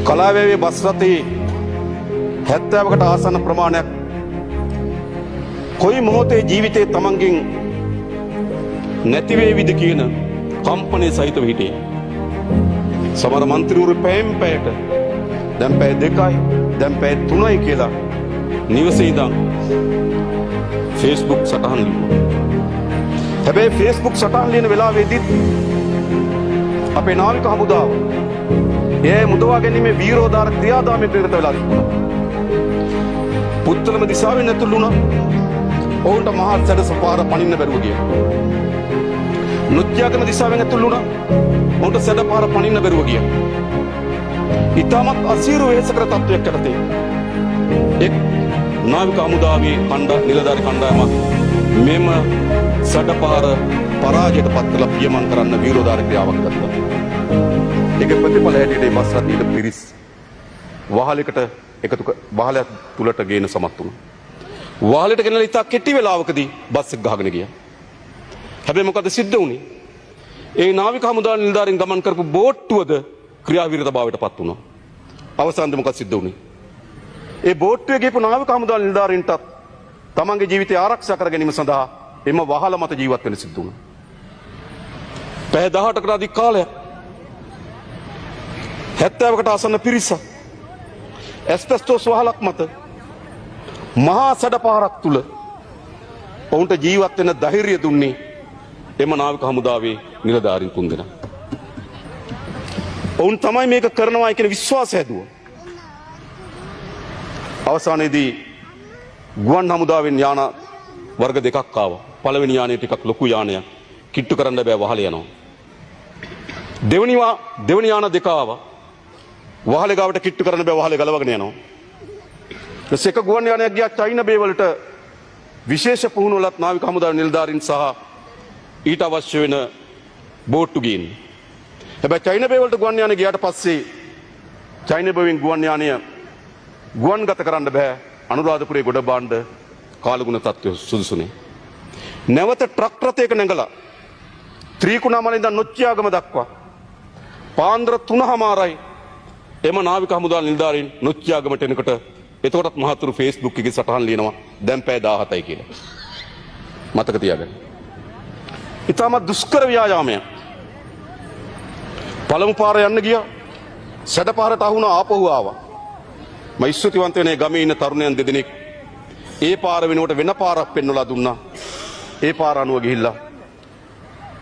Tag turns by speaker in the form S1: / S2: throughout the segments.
S1: කලාවැවේ bus රථයේ 70කට ආසන්න ප්‍රමාණයක් කොයි මොහොතේ ජීවිතේ තමන්ගෙන් නැති වේවිද කියන කම්පනය සහිතව හිටියේ. සමහර මන්ත්‍රීවරු පැයෙන් පැයට, දැන් පැය 2යි, දැන් පැය 3යි කියලා නිවසේ ඉඳන් ෆේස්බුක් සටහන් ලිව්වා. හැබැයි ෆේස්බුක් සටහන් ලියන වෙලාවේදීත් අපේ නාවික හමුදාව ඒ මුදවා ගැනීමේ වීරෝදාර ක්‍රියාදාමයක නිරත වෙලා තිබුණා. පුත්තලම දිශාවෙන් ඇතුළු වුණා. ඔවුන්ට මහත් සැඩ පාර පනින්න බැරුව ගියා. නොච්චියාගම දිශාවෙන් ඇතුළු වුණා. ඔවුන්ට සැඩ පාර පනින්න බැරුව ගියා. ඉතාමත් අසීරු වෙහෙසකර තත්ත්වයක් යටතේ එක් නාවික හමුදාවේ නිලධාරි කණ්ඩායමක් මෙම සැඩපාර පරාජයට පත් කරලා පියමන් කරන්න වීරෝදාර ක්‍රියාවක් ගත්තා. ඒකේ ප්‍රතිඵල හැටියට මේ බස් රථයට පිරිස් වහලයකට එකතු වහලයක් තුලට ගේන සමත් වුණා. වහලයට ගෙනලා ඉතා කෙටි වෙලාවකදී බස් එක ගහගෙන ගියා. හැබැයි මොකද සිද්ධ වුණේ? ඒ නාවික හමුදා නිලධාරීන් ගමන් කරපු බෝට්ටුවද ක්‍රියාවිරතභාවයට පත් වුණා. අවසානයේ මොකද සිද්ධ වුණේ? ඒ බෝට්ටුවේ ගියපු නාවික හමුදා නිලධාරීන්ටත් තමන්ගේ ජීවිතය ආරක්ෂා කර ගැනීම සඳහා එම වහල මත ජීවත් වෙන්න සිද්ධ වුණා. පැය 18කට අධික කාලයක් 70කට ආසන්න පිරිසක් ඇස්බෙස්ටෝස් වහලක් මත මහා සැඩ පාරක් තුල ඔවුන්ට ජීවත් වෙන්න ධෛර්යය දුන්නේ එම නාවික හමුදාවේ නිලධාරීන් තුන්දෙනා. ඔවුන් තමයි මේක කරනවා කියන විශ්වාසය හැදුවා. අවසානයේදී ගුවන් හමුදාවෙන් යාන වර්ග දෙකක් ආවා. පළවෙනි යානය ටිකක් ලොකු යානයක්. කිට්ටු කරන්න බෑ, වහල යනවා. දෙවෙනි යාන දෙක ආවා. වහලේ ගාවට කිට්ටු කරන්න බෑ, වහලේ ගලවගෙන යනවා. ඊට එක ගුවන් යානයක් ගියා චයිනා බේ වලට විශේෂ පුහුණුව ලත් නාවික හමුදා නිලධාරීන් සහ ඊට අවශ්‍ය වෙන බෝට්ටු ගේන්න. හැබැයි චයිනා බේ වලට ගුවන් යානය ගියාට පස්සේ චයිනා බේවෙන් ගුවන් යානය ගුවන් ගත කරන්න බෑ, අනුරාධපුරයේ ගොඩ බාණ්ඩ කාලගුණ තත්ත්වය සුදුසු නෑ. නැවත ට්‍රක් රථයක නැගලා ත්‍රිකුණාමල ඉඳන් නොච්චියාගම දක්වා පාන්දර 3:30යි එම නාවික හමුදා නිලධාරීන් නොච්චියාගමට එනකොට එතකොටත් මහතුරු ෆේස්බුක් එකේ සටහන් ලියනවා දැන් පැය 17යි කියලා. මතක තියාගන්න. ඉතාමත් දුෂ්කර ව්‍යායාමයක්. පළමු පාර යන්න ගියා. සැඩ පාරට අහුණා, ආපහු ආවා. මම ස්තුතිවන්ත වෙන ගමේ ඉන්න තරුණයන් දෙදෙනෙක් ඒ පාර වෙනුවට වෙන පාරක් පෙන්වලා දුන්නා. ඒ පාර අනුව ගිහිල්ලා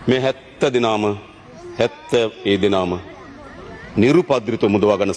S1: මේ 70 දෙනාම, 70 ඒ දෙනාම නිරුපද්‍රිතව මුදවා ගන්න